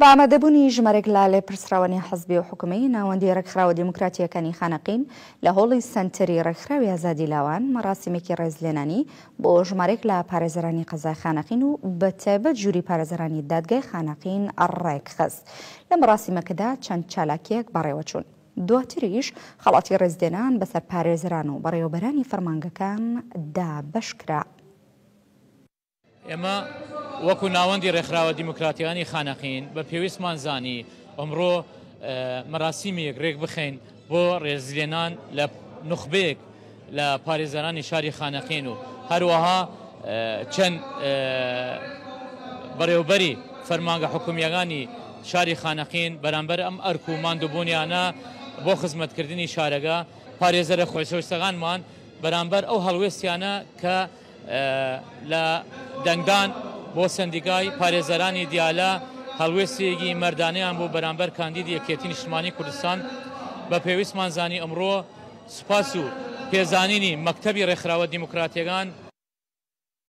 بە ئامادەبوونی ژمارێک لە لێپرسراوانی حزبی و حکومی ناوەندی ڕێکخراوە دیموکراتییەکانی خانەقین لە هۆڵی سەنتەری ڕێکخراوی ئازادی لاوان مەراسیمێکی ڕێزلێنانی بۆ ژمارێک لە پارێزەرانی قەزای خانەقین و بە تایبەت ژووری پارێزەرانی دادگای خانەقین ڕێکخست. لە مەراسیمەکەدا چەند چالاکییەک بەڕێوەچوون. دواتریش خەڵاتی ڕێزلێنان بەسەر پارێزەران و بەڕێوەبەرانی فەرمانگەکان دابەشکرا. ئێمە وەکو ناوەندی ڕێکخراوە دیموکراتیانی خانەقین بە پێویستمان زانی ئەمڕۆ مەراسیمێک ڕێک بخەین بۆ ڕێزلێنان لە نوخبەیەک لە پارێزەرانی شاری خانەقین و هەروەها چەند بەڕێوبەری فەرمانگە حکومییەکانی شاری خانەقین بەرامبەر ئەم ئەرک و ماندووبوونیانە بۆ خزمەتکردنی شارەکە پارێزەرە خۆشەویستەکانمان بەرامبەر ئەو هەڵوێستیانە کە لە دەنگدان بۆ سەندیکای پارێزەرانی دیالە هەڵوێستێکی مەردانەیان بوو بەرامبەر کاندیدی یەکێتی نیشتمانی کوردستان بە پێویستمان زانی ئەمڕۆ سوپاس و پێزانینی مەکتەبی ڕێکخراوە دیموکراتیەکان.